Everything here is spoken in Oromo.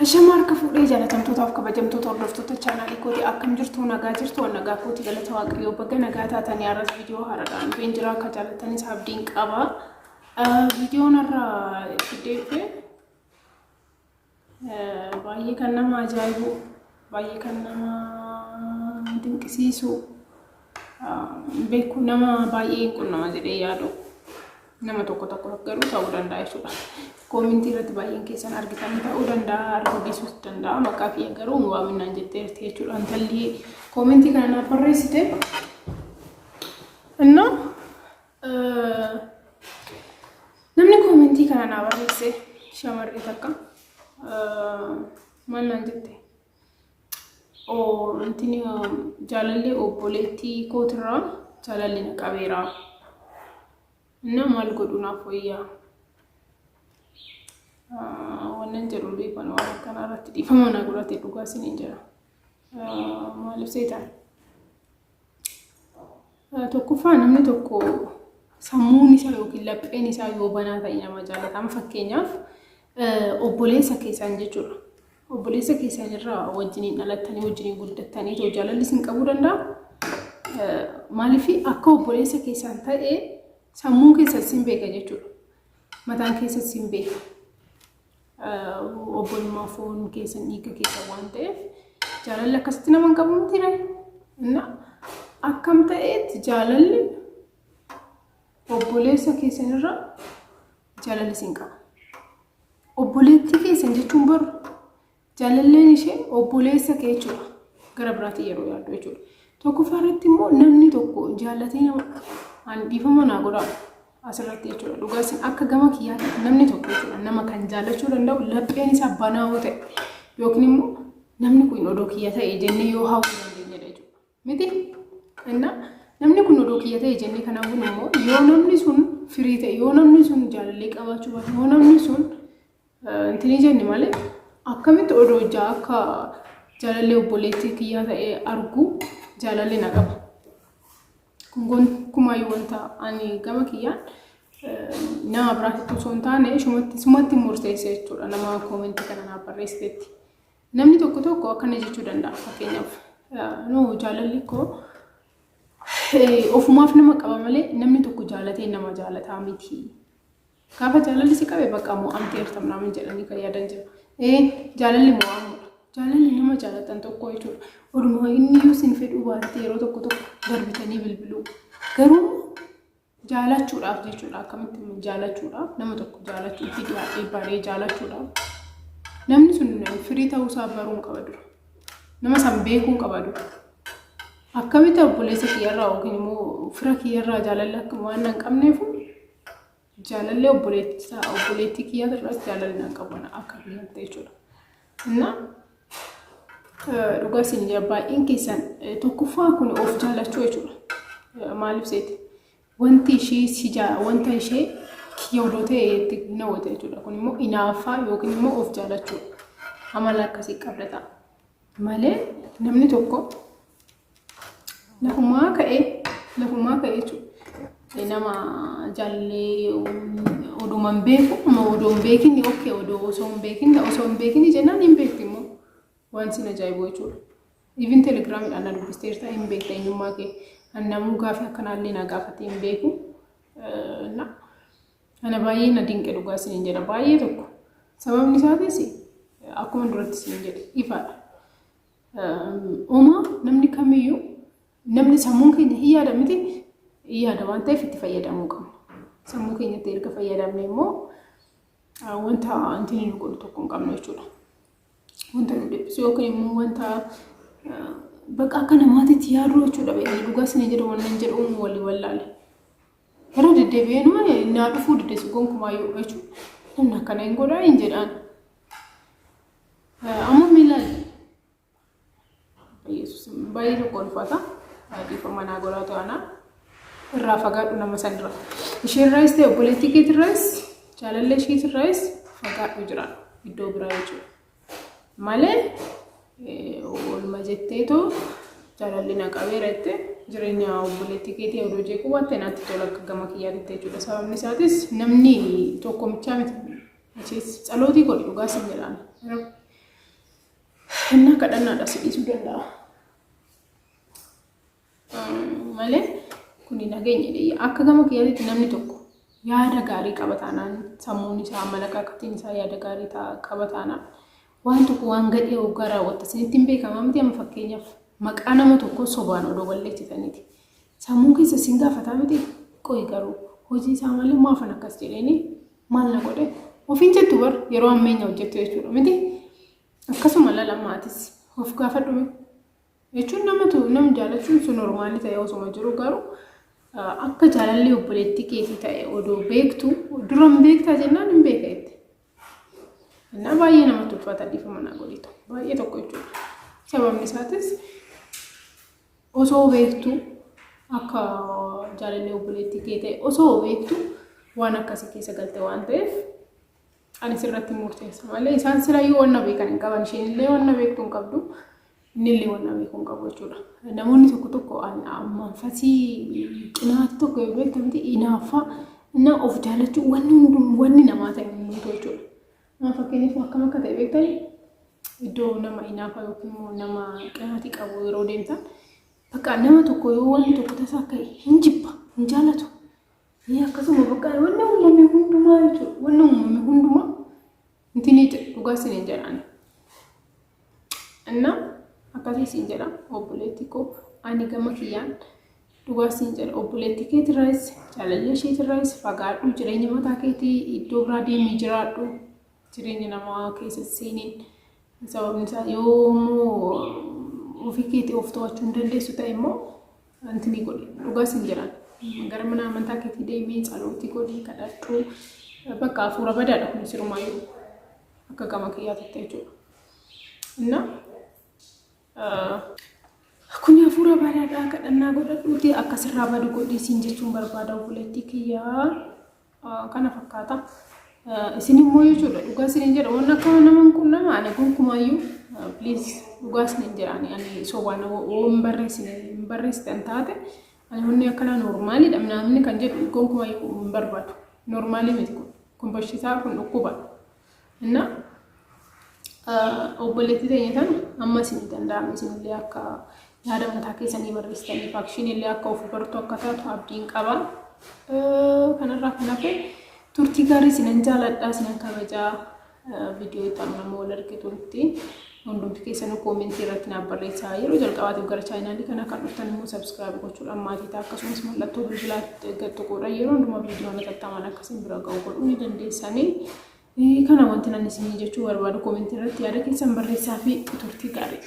Ashama harka fuudhee jaalatamtootaaf kabajamtoota hordoftoota chaanaalii kootii, akkam jirtu? Nagaa jirtu? Waan nagaa kooti, galata Waaqayyoo. Baga nagaa taatanii. Har'as viidiyoo haaraadhaan dhufeen jira, akka jaallatanis abdiin qaba. Viidiyoon har'a fiddee dhufe baay'ee kan nama ajaa'ibu, baay'ee kan nama dinqisiisu, beeku nama baay'ee hin qunnama jedhee yaadu, nama tokko tokko garuu ta'uu danda'a jechuudha. Koomintii irratti baay'een keessan argitanii ta'uu danda'a, arguu dhiisuus danda'a. Maqaa kiyya garuu waaminaan jetteerti jechuudha. Intalli koomintii kana naaf barreessite. Innaa namni koomintii kana naa barreesse shamarri takka maal naan jette? Intini jaalalli obboleettii kootirraa jaalalli na qabeera. Innaa maal godhu naaf wayyaa? Wannan jedhu beekan waan akkanaa irratti dhiifama na godhate, dhugaa isiniin jedha. Maaliif seetan? Tokkoffaa, namni tokko sammuun isaa yookiin lapheen isaa yoo banaa ta'e nama jaalata. Amma fakkeenyaaf obboleessa keessan jechuudha. Obboleessa keessan irraa wajjiniin dhalattanii, wajjiniin guddattanii too jaalalli isin qabuu danda'a. Maaliif akka obboleessa keessan ta'e sammuun keessan isin beeka jechuudha. Mataan keessan isin beeka. Obbolummaa foon keessan, dhiiga keessan waan ta'eef jaalalli akkasitti nama hin qabu miti ree. Inna akkam ta'eetti jaalalli obboleessa keessan irraa jaalalli isin qaba. Obboleettii keessan jechuun baru jaalalleen ishee obboleessa kee jechuudha. Gara biraatiin yeroo yaaddu jechuudha. Tokkoffaa irratti immoo namni tokko jaallatee nama an dhiifama naa godhaa asirratti jechuudha. Dhugaa isin akka gama kiyyaatti namni tokko jechuudha nama kan jaallachuu danda'u lapheen isaa banaa yoo ta'e yookiin immoo namni kun odoo kiyya ta'e jennee yoo hawwuu dandeenyedha jechuudha. Miti? Inna namni kun odoo kiyya ta'e jennee kan hawwinu immoo yoo namni sun firii ta'e, yoo namni sun jaalallee qabaachuu baate, yoo namni sun intinii jenne malee, akkamitti odoo ijaa akka jaalallee obboleettii kiyyaa ta'e argu jaalalli na qaba. Kun gonkumaayyuu wanta ani gama kiyyaan nama biraatti osoo hin taane sumatti murteesse jechuudha nama koomentii kana naaf barreessitetti. Namni tokko tokko akkana jechuu danda'a, fakkeenyaaf no, jaalalli koo ofumaaf nama qaba malee namni tokko jaalatee nama jaalataa miti. Gaafa jaalalli si qabe bakka mo'amteerta minaamin jedhanii kan yaadan jira. Ee, jaalalli mo'amuudha. Jaalalli nama jaalatan tokko jechuudha. Oduma inni iyyuu sin fedhuu baate yeroo tokko tokko darbitanii bilbiluu. Garuu jaalachuudhaaf jechuudha, akkamitti jaalachuudhaaf, nama tokko jaalachuu, itti dhiyaatee baree jaalachuudhaaf namni sun firii ta'uusaa baruun qaba dura. Nama san beekuun qaba dura. Akkamitti obboleessa kiyyarraa yookiin immoo fira kiyyarraa jaalalli akka waan hin qabneefu jaalallee obboleettii kiyyaarraas jaalalli nan qabu akka kiyyaatti jechuudha. Innaa dhugaa isin jira, baay'een keessan tokkoffaa kun of jaalachuu jechuudha. Maaliif seeti? Wanti ishee si wanta ishee kiyya odoo ta'e itti nawwata jechuudha. Kun immoo inaaffaa yookiin immoo of jaalachuu amala akkasii qabda ta'a. Malee namni tokko lafumaa ka'ee jechuudha. Nama jaallee oduma hin beeku, odoo hin beekin, okay, odoo osoo hin beekin jennaan hin beekti immoo waan sin ajaa'ibu jechuudha. Even telegiraamiidhaan na dubbisteerta, hin beekta eenyummaa kee. Namuu gaafii akkanaallee na gaafatee hin beeku. Ana baay'ee na dinqe, dhugaa isiniin jedha, baay'ee tokko. Sababni isaatis akkuma duratti isiniin jedhe ifaadha. Uumaa namni kamiyyuu, namni sammuun keenya hin yaada miti, hin yaada waan ta'eef itti fayyadamuu qabna. Sammuu keenyatti erga fayyadamne immoo wanta wanti nu godhu tokko hin qabnu jechuudha. Wanta nu dhiphisu yookiin immoo wanta bakka akka namaatitti yaaduu jechuudha. Beekni dhugaa isin jedhu wannan jedhu uumuu walii wallaale. Yeroo deddeebi'ee numa naa dhufuu diddeessu gonkumaayyuu jechuudha. Namni akkana hin godhaa hin jedhaan. Amma miilaan Yesuus baay'ee tokko ulfaata. Dhiifama naa godhaa ta'ana. Irraa fagaadhu nama sanirra. Isheerraayis ta'e obboleettii keetirraayis, jaalallee isheetirraayis fagaadhu, jiraadhu iddoo biraa jechuudha. Malee oolma jetteetoo jaalalli na qabeera jettee jireenya obboleettii keetii odoo jeequu baatte natti tola akka gama kiyyaatitti jechuudha. Sababni isaatis namni tokko michaa miti. Achiis tsalootii godhi, dhugaa sin jedhaan. Kadhannaadha si dhiisuu danda'a. Malee kuni nageenya dha. Akka gama kiyyaatti namni tokko yaada gaarii qaba taanaan, sammuun isaa, amalakaakatiin isaa yaada gaarii qaba taanaan, waan tokko waan gadhee hoggaa raawwatta isinitti hin beekamaa miti? Amma fakkeenyaaf maqaa nama tokko sobaan odoo balleessitaniiti. Sammuun keessa isin gaafataa miti? Qoyi garuu hojii isaa malee maafan akkas jedheeni, maal na godhe ofiin jettu bar yeroo hammeenya hojjettu jechuudha miti? Akkasuma lalamaatis of gaafadhu jechuun namatu nama jaalachuun sun normal ta'e osuma jiru, garuu akka jaalalli obboleettii keetii ta'e odoo beektu, dura hin beektaa jennaan hin beeka jette. Innaa baay'ee namatti ulfaata, dhiifama naa godhitu baay'ee tokko jechuudha. Sababni isaatis osoo beektu, akka jaalalli obboleettii kee ta'e osoo beektu waan akkasii keessa galte waan ta'eef, ani sirratti murteessa malee isaan sirayyuu wanna beekan hin qaban, isheen illee wanna beektu hin qabdu, inni illee wanna beeku hin qabu jechuudha. Namoonni tokko tokko manfasii qinaati tokko yoo beektu miti, inaaffaa na of jaalachuu, wanni hundum wanni namaa ta'e hundumtuu jechuudha. Nama fakkeenyaaf akkam akka ta'e beektanii, iddoo nama inaafaa yookiin immoo nama qinaatii qabu yeroo deemtan, bakka nama tokko yoo wanni tokko tasa akka hin jibba, hin jaalatu. Akkasuma bakka wanni uumame hundumaa jechuudha. Wanni uumame hundumaa intinii jedhu, dhugaa isiniin jedhaan. Innaa akkasii siin jedha obboleettii koo, ani gama kiyyaan dhugaa siin jedha, obboleettii keetirraayis jaalallee isheetirraayis fagaadhu, jireenya mataa keetii iddoo biraa deemii jiraadhu, jireenya namaa keessa seeniin. Sababni isaa yoommoo ofii keetii of to'achuu hin dandeessu ta'e immoo wanti ni godhi, dhugaa siin jedhaan, gara mana amantaa keetii deemii tsalootii godhi, kadhadhu. Bakka hafuura badaadha kun sirumaayyuu akka gama kiyyaatitti jechuudha. Innaa kun hafuura badaadha, kadhannaa godhadhuuti akkasirraa badu godhii siin jechuun barbaada obboleettii kiyyaa, kana fakkaata. Isin immoo jechuudha, dhugaa isiniin jedha, waan akka nama hin qunnama ani gonkumaayyuu, please, dhugaa isiniin jedha, ani sobaan waan barreessine hin barreessitan taate, ani wanni akkanaa normaliidha namni kan jedhu gonkumaayyuu hin barbaadu. Normal miti kun. Kun bashisaa, kun dhukkuba. Innaa obboleettii teenya tana amma isin danda'ame isinillee akka yaada mataa keessanii barreessitanii faakshinillee akka of bartu akka taatu abdiin qaba. Kanarraa kan hafe turtii gaarii, isinan jaaladha, isinan kabajaa. Viidiyoo itti aanu nama wal argitutti hundumti keessanuu comment irratti naaf barreessaa. Yeroo jalqabaatiif gara channelii kana kan dhuftan immoo subscribe gochuudhaan maatii ta'a. Akkasumas mallattoo bilbilaa tuquudhaan yeroo hundumaa viidiyoon hatattamaan akkasiin bira ga'u godhuu ni dandeessanii. Kana wanti nan isinii jechuu barbaadu, comment irratti yaada keessan barreessaa fi turtii gaarii.